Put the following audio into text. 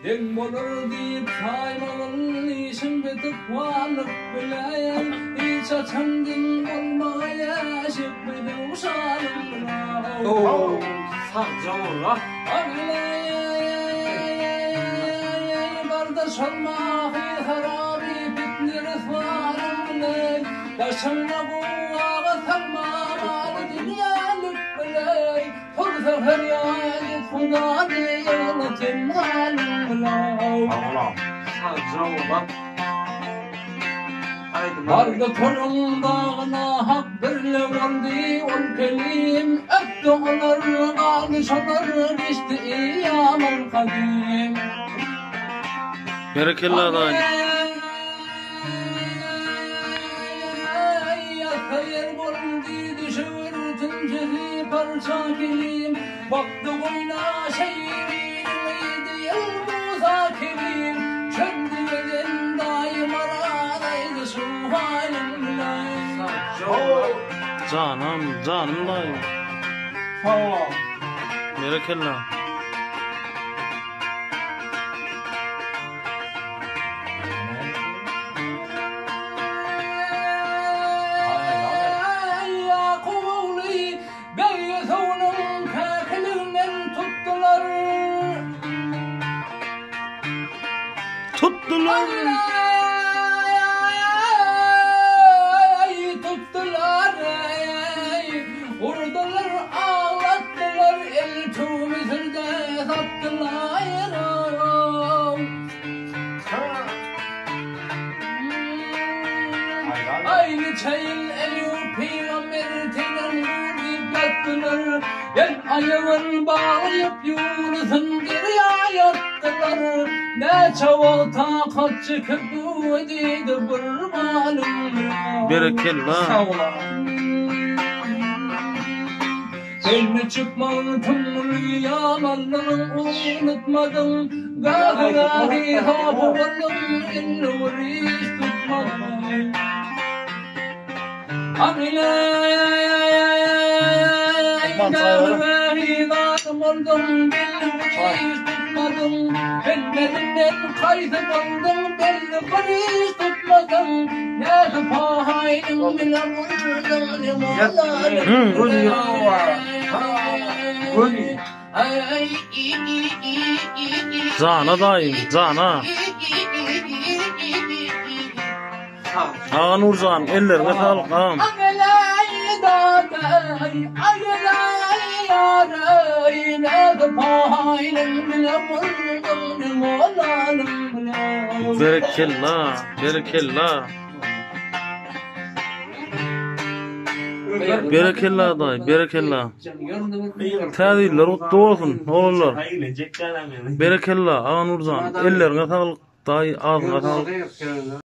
Deň bolar diýip saýmagyl işim bitip walyk bilen Hiç haçan deň bolmaý äşik biziň şalyk bilen Sagja bola. Gardaş olmagy haraby pitne ryswalyk bilen Başyňa gowaga salma maly dünýälik bilen Tursa perýat et Hudany ýygla sen halyň bilen. Sagja bola. Aýdyma. Bardy Turuň dagyna Hak birle boldy ol kelim Ötdi olar galdy şolar geçdi eýýamyl kadym. Berekella daýy. Ýatsa ýer boldy düşewür tünjesi parça kilim Bakdy goýna şeýriniň ýedi ýyl Musa kelim Çölde gezen daýym aradaýdy şu halyň bilen. Janam, janym daýy. Sag bol. Berekella. Ýakup ogly beg Ýesuwynyň käkiliginden tutdular. Tutdular. Tutdular, urdular, aglatdylar, eltüp Müsürde satdylar. Aý niçe ýyl Eýýup pygamber tenen gur diýip ýatdylar. El aýagyn baglaýyp Ýunusyn derýa ýatdylar. Näçe wagt takat çekip diýdi bir balyň. Berekella. Sag bol. Sen niçik Magtymguly ýamanlygyň unutmadyň, Gahy-gahy hapa bolduň, indi bir iş tutmadyň. Gahy-gahy zalym bolduň, belli bir iş tutmadyň, Hemmesinden kaýsy bolduň, belli bir iş tutmadyň, Nädip haýyň bile urduň, ne Göni. Göni. Jana daýym, jana. Aga Nurjan, elleriňe saglyk agam. Berekella, berekella. Berekella daýy, berekella. Täze ýyllar gutly bolsun, oglanlar. Berekella, Aga Nurjan, elleriňe saglyk, daýy, agzyňa saglyk.